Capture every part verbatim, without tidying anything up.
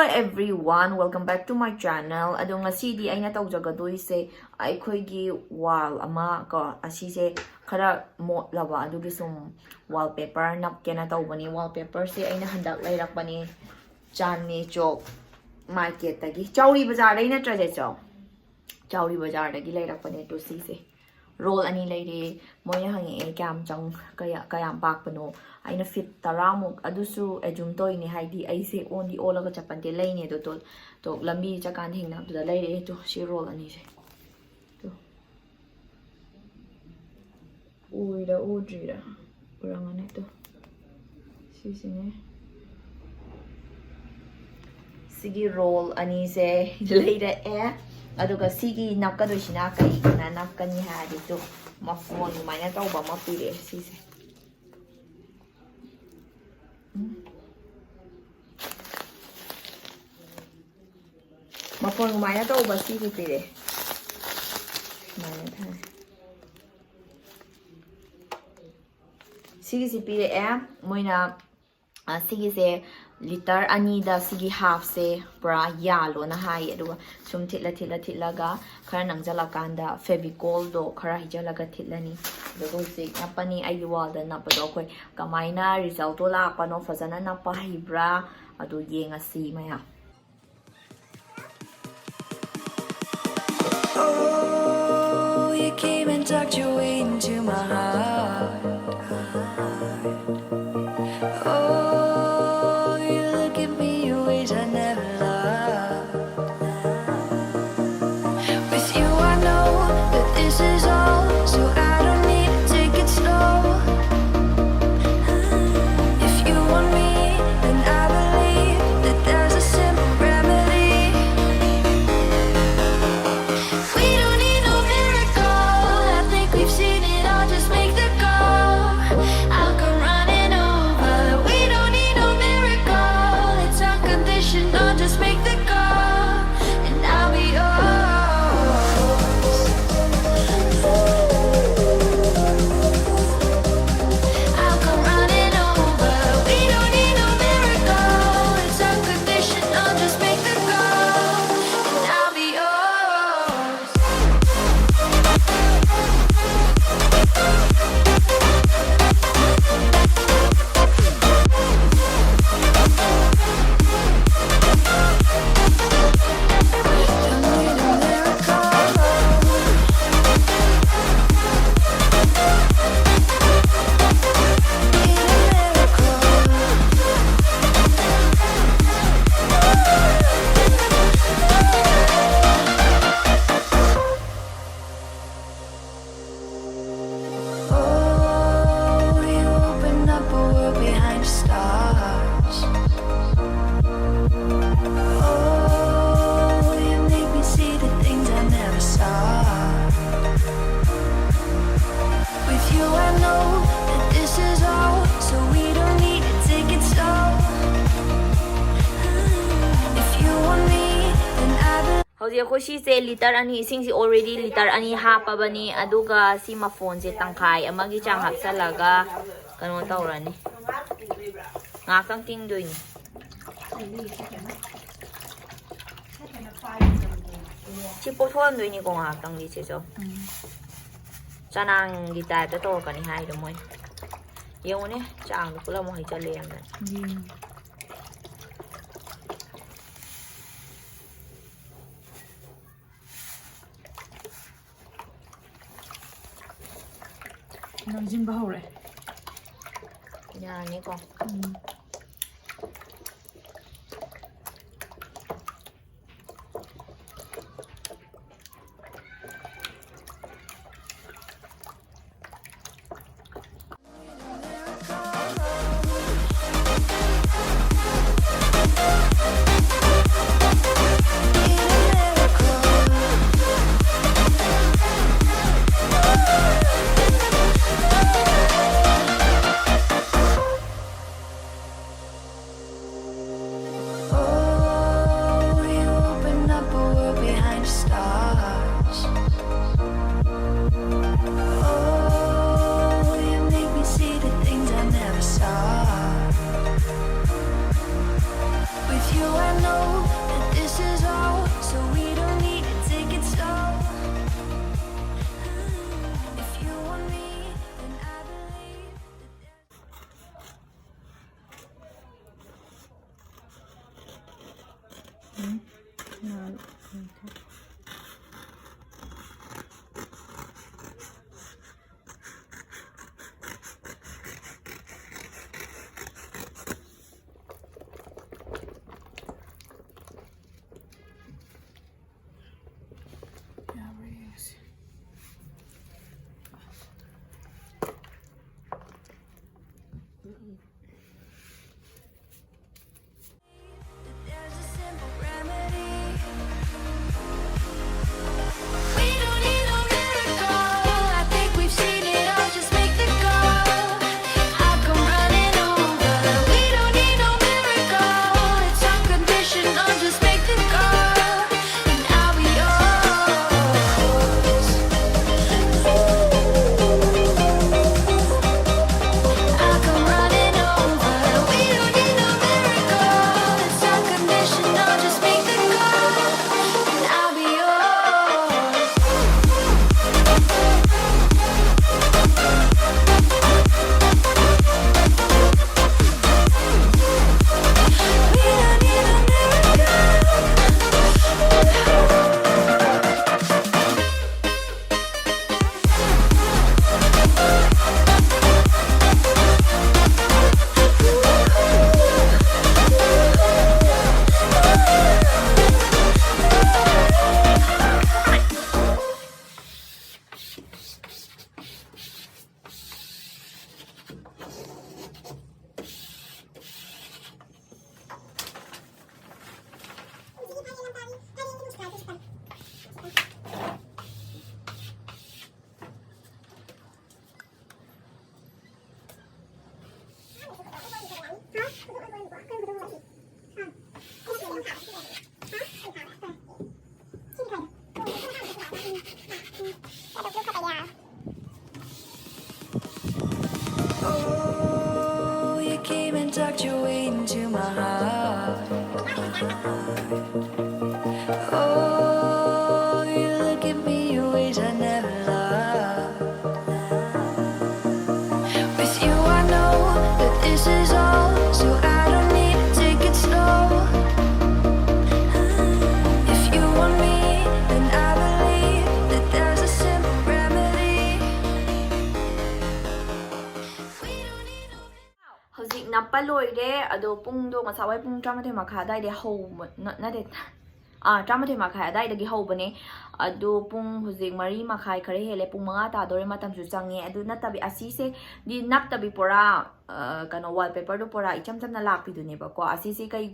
Everyone, welcome back to my channel. ꯑꯗꯣ ꯉꯁꯤꯗꯤ ꯑꯩꯅ ꯇꯧꯖꯒꯗꯣꯏꯁꯦ, ꯑꯩꯈꯣꯏꯒꯤ wall ꯑꯃ ꯀꯣ, ꯑꯁꯤꯁꯦ ꯈꯔ ꯃꯣꯠꯂꯕ, ꯑꯗꯨꯒꯤ ꯁꯨꯝ wallpaper ꯅꯞꯀꯦꯅ ꯇꯧꯕꯅꯤ꯫ Wallpaperꯁꯦ ꯑꯩꯅ ꯍꯟꯗꯛ ꯂꯩꯔꯛꯄꯅꯤ, ꯆꯥꯟꯗꯅꯤ ꯆꯧꯛ ꯃꯥꯔꯀꯦꯠꯇꯒꯤ, ꯆꯥꯎꯔꯤ ꯕꯖꯥꯔꯗꯩ ꯅꯠꯇ꯭ꯔꯁꯦ ꯆꯧ ꯆꯥꯎꯔꯤ ꯕꯖꯥꯔꯗꯒꯤ ꯂꯩꯔꯛꯄꯅꯦ꯫ ꯑꯗꯣ ꯁꯤꯁꯦ roll ꯑꯅꯤ ꯂꯩꯔꯦ꯫ ꯃꯣꯏꯅ ꯍꯪꯉꯛꯑꯦ ꯀꯌꯥꯝ ꯆꯪ ꯀꯌꯥ ꯀꯌꯥꯝ ꯄꯥꯛꯄꯅꯣ꯫ ꯑꯩꯅ feet ꯇꯔꯥꯃꯨꯛ, ꯑꯗꯨꯁꯨ assume ꯇꯧꯔꯤꯅꯦ, ꯍꯥꯏꯗꯤ ꯑꯩꯁꯦ ꯑꯣꯟꯗꯤ ꯑꯣꯜꯂꯒ ꯆꯠꯄ ꯅꯠꯇꯦ, ꯂꯩꯅꯦ ꯑꯗꯣ꯫ ꯇꯣ ꯇꯣ ꯂꯝꯕꯤ ꯆꯠꯀꯥꯟꯗ ꯊꯦꯡꯅꯕꯗꯨꯗ ꯂꯩꯔꯛꯑꯦ꯫ ꯇꯣ ꯁꯤ roll ꯑꯅꯤꯁꯦ꯫ ꯇꯣ ꯎꯏꯔ ꯎꯗ꯭ꯔꯤꯔ? ꯎꯔꯝꯒꯅꯤ꯫ ꯇꯣ ꯁꯤꯁꯤꯅꯦ꯫ ꯁꯤꯒꯤ roll ꯑꯅꯤꯁꯦ ꯂꯩꯔꯛꯑꯦ꯫ ꯑꯗꯨꯒ ꯁꯤꯒꯤ ꯅꯞꯀꯗꯣꯏꯁꯤꯅ ꯀꯩꯒꯤꯅ ꯅꯞꯀꯅꯤ ꯍꯥꯏꯔꯗꯤ, ꯇꯨ ꯃꯐꯣꯟ ꯑꯗꯨꯃꯥꯏꯅ ꯇꯧꯕ ꯑꯃ ꯄꯤꯔꯛꯑꯦ ꯁꯤꯁꯦ꯫ ꯎꯝ꯫ ꯃꯐꯣꯟ ꯑꯗꯨꯃꯥꯏꯅ ꯇꯧꯕ ꯁꯤꯒꯤ ꯄꯤꯔꯛꯑꯦ꯫ ꯁꯨꯃꯥꯏꯅ ꯊꯥꯏ꯫ ꯁꯤꯒꯤꯁꯤ ꯄꯤꯔꯛꯑꯦ꯫ ꯃꯣꯏꯅ, ꯑ, ꯁꯤꯒꯤꯁꯦ litre ꯑꯅꯤꯗ ꯁꯤꯒꯤ halfꯁꯦ ꯄꯨꯔꯥ ꯌꯥꯜꯂꯣꯅ ꯍꯥꯏꯌꯦ꯫ ꯑꯗꯨꯒ ꯁꯨꯝ ꯊꯤꯠꯂ ꯊꯤꯠꯂ ꯊꯤꯠꯂꯒ ꯈꯔ ꯅꯪꯁꯤꯜꯂꯀꯥꯟꯗ Fevicolꯗꯣ ꯈꯔ ꯍꯩꯖꯤꯜꯂꯒ ꯊꯤꯠꯂꯅꯤ꯫ ꯑꯗꯨꯒ ꯍꯧꯖꯤꯛ ꯅꯞꯄꯅꯤ꯫ ꯑꯩꯒꯤ wallꯗ ꯅꯞꯄꯗꯣ ꯑꯩꯈꯣꯏ ꯀꯃꯥꯏꯅ resultꯇꯣ ꯂꯥꯛꯄꯅꯣ, ꯐꯖꯅ ꯅꯞꯄ ꯍꯩꯕ꯭ꯔꯥ, ꯑꯗꯨ ꯌꯦꯡꯉꯁꯤ ꯃꯌꯥꯝ꯫ Oh, you came and tucked your way into my heart. Oh, you look at me in ways I never loved. With you, I know that this is all, so I don't need to take it slow. If you want me, then I believe that there's a simple remedy. We ꯍꯧꯖꯤꯛ ꯑꯩꯈꯣꯏ ꯁꯤꯁꯦ litre ꯑꯅꯤ, ꯏꯁꯤꯡꯁꯤ already litre ꯑꯅꯤ ꯍꯥꯞꯄꯕꯅꯤ꯫ ꯑꯗꯨꯒ ꯁꯤ ꯃꯐꯣꯟꯁꯦ ꯇꯪꯈꯥꯏ ꯑꯃꯒꯤ ꯆꯥꯡ ꯍꯥꯞꯆꯜꯂꯒ ꯀꯩꯅꯣ ꯇꯧꯔꯅꯤ, ꯉꯥꯏꯍꯥꯛꯇꯪ ꯇꯤꯡꯗꯣꯏꯅꯤ꯫ ꯁꯤ ꯄꯣꯊꯣꯛꯍꯟꯗꯣꯏꯅꯤꯀꯣ ꯉꯥꯏꯍꯥꯛꯇꯪꯗꯤ ꯆꯦꯆꯧ꯫ ꯆꯅꯥꯡꯒꯤ ꯇꯥꯏꯞꯇ ꯇꯧꯔꯛꯀꯅꯤ ꯍꯥꯏꯗꯣ ꯃꯣꯏ꯫ ꯌꯦꯡꯉꯨꯅꯦ, ꯆꯥꯡꯗꯣ ꯄꯨꯂꯞ ꯑꯃꯨꯛ ꯍꯩꯖꯜꯂꯦ ꯌꯥꯝꯅ꯫ ꯅꯪꯁꯤꯟꯕ ꯍꯧꯔꯦ꯫ ꯌꯥꯔꯅꯤꯀꯣ? ꯎꯝ꯫ Oh, you open up a world behind the stars. Oh, you make me see the things I never saw. With you, I know that this is all, so we don't need to take it slow. If you want me, then I believe that there's There's a simple remedy. Oh, you look at me in ways I never loved. With you, I know that this is all, so I don't need to take it slow. If you want me, then I believe that there's a simple remedy. We don't need no ꯍꯧꯖꯤꯛ ꯅꯞꯄ ꯂꯣꯏꯔꯦ꯫ ꯑꯗꯣ ꯄꯨꯡꯗꯣ ꯉꯁꯥꯏꯋꯥꯏ ꯄꯨꯡ ꯇꯔꯥꯃꯥꯊꯣꯏ ꯃꯈꯥꯏ ꯑꯗꯥꯏꯗꯩ ꯍꯧꯕ ꯅ- ꯅꯠꯇꯦ, ꯑꯥ, ꯇꯔꯥꯃꯥꯊꯣꯏ ꯃꯈꯥꯏ ꯑꯗꯥꯏꯗꯒꯤ ꯍꯧꯕꯅꯦ꯫ ꯑꯗꯣ ꯄꯨꯡ ꯍꯧꯖꯤꯛ ꯃꯔꯤ ꯃꯈꯥꯏ ꯈꯔ ꯍꯦꯜꯂꯦ, ꯄꯨꯡ ꯃꯉꯥ ꯇꯥꯗꯣꯔꯦ, ꯃꯇꯝꯁꯨ ꯆꯪꯉꯦ꯫ ꯑꯗꯨ ꯅꯠꯇꯕꯤ, ꯑꯁꯤꯁꯦ ꯗꯤ ꯅꯞꯇꯕꯤ ꯄꯨꯔꯥ, ꯑ, ꯀꯩꯅꯣ, ꯋꯥꯜ ꯄꯦꯄꯔꯗꯣ ꯄꯨꯔꯥ ꯏꯆꯝ ꯆꯝꯅ ꯂꯥꯛꯄꯤꯗꯨꯅꯦꯕꯀꯣ꯫ ꯑꯁꯤꯁꯦ ꯀꯩ,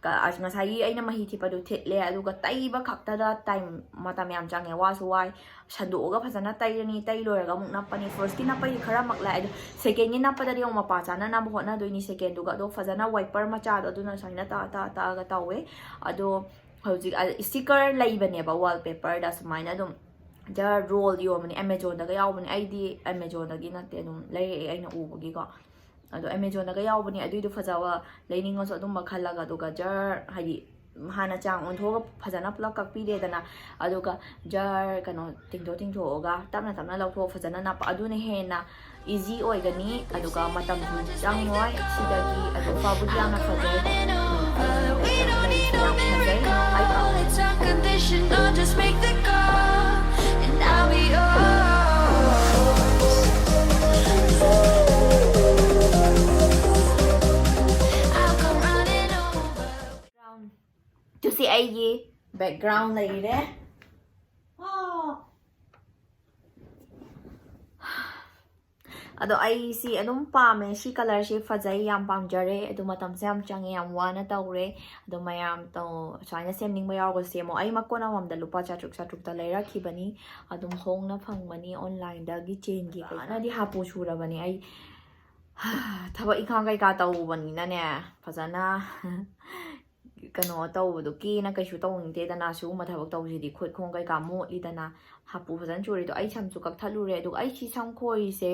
ꯀ- ꯑꯁ, ꯉꯁꯥꯏꯒꯤ ꯑꯩꯅ ꯃꯍꯤ ꯊꯤꯠꯄꯗꯨ ꯊꯤꯠꯂꯦ, ꯑꯗꯨꯒ ꯇꯩꯕ ꯈꯛꯇꯗ ꯇꯥꯏꯝ, ꯃꯇꯝ ꯌꯥꯝ ꯆꯪꯉꯦ, ꯋꯥꯁꯨ ꯋꯥꯏ꯫ ꯁꯟꯗꯣꯛꯑꯒ ꯐꯖꯅ ꯇꯩꯔꯅꯤ, ꯇꯩ ꯂꯣꯏꯔꯒ ꯑꯃꯨꯛ ꯅꯞꯄꯅꯤ꯫ ꯐꯥꯔꯁꯀꯤ ꯅꯞꯄꯩꯗꯤ ꯈꯔ ꯃꯛꯂꯥꯏ, ꯑꯗꯣ ꯁꯦꯀꯦꯟꯒꯤ ꯅꯞꯄꯗꯗꯤ ꯑꯃꯨꯛ ꯃꯄꯥ ꯆꯥꯅꯅꯕ ꯍꯣꯠꯅꯗꯣꯏꯅꯤ꯫ ꯁꯦꯀꯦꯟꯗꯨꯒ ꯑꯗꯣ ꯐꯖꯅ ꯋꯥꯏꯄꯔ ꯃꯆꯥꯗꯣ ꯑꯗꯨꯅ ꯁꯨꯃꯥꯏꯅ ꯇꯛꯑ ꯇꯛꯑ ꯇꯛꯑꯒ ꯇꯧꯋꯦ꯫ ꯑꯗꯣ ꯍꯧꯖꯤꯛ ꯁ꯭ꯇꯤꯀꯔ ꯂꯩꯕꯅꯦꯕ ꯋꯥꯜ ꯄꯦꯄꯔꯗ, ꯁꯨꯃꯥꯏꯅ ꯑꯗꯨꯝ ꯖꯔ ꯔꯣꯜ ꯌꯣꯟꯕꯅꯦ, ꯑꯦꯃꯦꯖꯣꯟꯗꯒ ꯌꯥꯎꯕꯅꯦ꯫ ꯑꯩꯗꯤ ꯑꯦꯃꯦꯖꯣꯟꯗꯒꯤ ꯅꯠꯇꯦ, ꯑꯗꯨꯝ ꯂꯩꯔꯛꯑꯦ ꯑꯩꯅ ꯎꯕꯒꯤꯀꯣ꯫ ꯑꯗꯣ ꯑꯦꯃꯦꯖꯣꯟꯗꯒ ꯌꯥꯎꯕꯅꯦ, ꯑꯗꯨꯏꯗꯣ ꯐꯖꯕ ꯂꯩꯅꯤꯡꯉꯁꯨ ꯑꯗꯨꯝꯕ ꯈꯜꯂꯒ, ꯑꯗꯨꯒ ꯖꯔ ꯍꯥꯏꯗꯤ ꯍꯥꯟꯅ ꯆꯥꯡ ꯑꯣꯟꯊꯣꯛꯑꯒ ꯐꯖꯅ ꯄꯨꯂꯞ ꯀꯛꯄꯤꯔꯦꯗꯅ, ꯑꯗꯨꯒ ꯖꯔ ꯀꯩꯅꯣ ꯇꯤꯡꯊꯣꯛ ꯇꯤꯡꯊꯣꯛꯑꯒ ꯇꯞꯅ ꯇꯞꯅ ꯂꯧꯊꯣꯛꯑ ꯐꯖꯅ ꯅꯞꯄ, ꯑꯗꯨꯅ ꯍꯦꯟꯅ ꯏꯖꯤ ꯑꯣꯏꯒꯅꯤ꯫ ꯑꯗꯨꯒ ꯃꯇꯝꯁꯨ ꯆꯪꯉꯣꯏ ꯁꯤꯗꯒꯤ꯫ ꯑꯗꯣ ꯐꯕꯨꯗꯤ ꯌꯥꯝꯅ ꯐꯖꯩ꯫ ꯌꯥꯝ ꯐꯖꯩ꯫ ꯑꯩ ꯄꯥꯝꯃꯦ꯫ It's unconditional, just make the call, and I'll be yours. I'll come running over. ꯇꯨꯁꯤ ꯑꯩꯒꯤ ꯕꯦꯛꯒ꯭ꯔꯥꯎꯟ ꯂꯩꯔꯦ꯫ ꯑꯥ꯫ ꯑꯗꯣ ꯑꯩꯁꯤ ꯑꯗꯨꯝ ꯄꯥꯝꯃꯦ, ꯁꯤ ꯀꯂꯔꯁꯤ ꯐꯖꯩ, ꯌꯥꯝ ꯄꯥꯝꯖꯔꯦ꯫ ꯑꯗꯣ ꯃꯇꯝꯁꯦ ꯌꯥꯝ ꯆꯪꯉꯦ, ꯌꯥꯝ ꯋꯥꯅ ꯇꯧꯔꯦ꯫ ꯑꯗꯣ ꯃꯌꯥꯝ ꯇꯧ-, ꯁꯨꯃꯥꯏꯅ ꯁꯦꯝꯅꯤꯡꯕ ꯌꯥꯎꯔꯒ ꯁꯦꯝꯃꯣ꯫ ꯑꯩ ꯃꯀꯣꯟ ꯑꯃꯃꯝꯗ ꯂꯨꯄꯥ ꯆꯥꯇ꯭ꯔꯨꯛ ꯆꯥꯇ꯭ꯔꯨꯛꯇ ꯂꯩꯔꯛꯈꯤꯕꯅꯤ, ꯑꯗꯨꯝ ꯍꯣꯡꯅ ꯐꯪꯕꯅꯤ ꯑꯣꯟꯂꯥꯏꯟꯗꯒꯤ꯫ ꯆꯦꯟꯒꯤ ꯀꯩꯀꯥꯅꯗꯤ ꯍꯥꯄꯨ ꯁꯨꯔꯕꯅꯤ ꯑꯩ꯫ ꯊꯕꯛ ꯏꯪꯈꯥꯡ ꯀꯩꯀꯥ ꯇꯧꯕꯅꯤꯅꯅꯦ, ꯐꯖꯅ ꯀꯩꯅꯣ ꯇꯧꯕꯗꯣ, ꯀꯦꯅ ꯀꯩꯁꯨ ꯇꯧꯅꯤꯡꯗꯦꯗꯅ꯫ ꯁꯤꯒꯨꯝꯕ ꯊꯕꯛ ꯇꯧꯕꯁꯤꯗꯤ ꯈꯨꯠ ꯈꯣꯡ ꯀꯩꯀꯥ ꯃꯣꯠꯂꯤꯗꯅ꯫ ꯍꯥꯄꯨ ꯐꯖꯅ ꯆꯨꯔꯦ꯫ ꯑꯗꯣ ꯑꯩ ꯁꯝꯁꯨ ꯀꯛꯊꯠꯂꯨꯔꯦ꯫ ꯑꯗꯨꯒ ꯑꯩ ꯁꯤ ꯁꯝ ꯈꯣꯏꯔꯤꯁꯦ,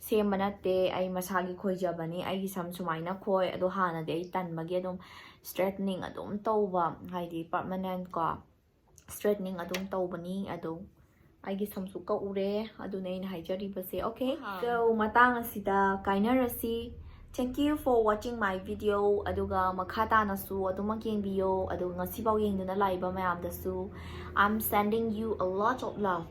ꯁꯦꯝꯕ ꯅꯠꯇꯦ, ꯑꯩ ꯃꯁꯥꯒꯤ ꯈꯣꯏꯖꯕꯅꯤ꯫ ꯑꯩꯒꯤ ꯁꯝ ꯁꯨꯃꯥꯏꯅ ꯈꯣꯏ꯫ ꯑꯗꯣ ꯍꯥꯟꯅꯗꯤ ꯑꯩ ꯇꯟꯕꯒꯤ ꯑꯗꯨꯝ straightening ꯑꯗꯨꯝ ꯇꯧꯕ, ꯍꯥꯏꯗꯤ permanent ꯀꯣ, straightening ꯑꯗꯨꯝ ꯇꯧꯕꯅꯤ꯫ ꯑꯗꯣ ꯑꯩꯒꯤ ꯁꯝꯁꯨ ꯀꯛꯎꯔꯦ, ꯑꯗꯨꯅ ꯑꯩꯅ ꯍꯥꯏꯖꯔꯤꯕꯁꯦ꯫ Okay, so ꯃꯇꯥꯡ ꯑꯁꯤꯗ ꯀꯥꯏꯅꯔꯁꯤ꯫ Thank you for watching my video. ꯑꯗꯨꯒ ꯃꯈꯥ ꯇꯥꯅꯁꯨ ꯑꯗꯨꯃꯛ ꯌꯦꯡꯕꯤꯌꯣ꯫ ꯑꯗꯨꯒ ꯉꯁꯤꯐꯥꯎ ꯌꯦꯡꯗꯨꯅ ꯂꯥꯛꯏꯕ ꯃꯌꯥꯝꯗꯁꯨ, I'm sending you a lot of love.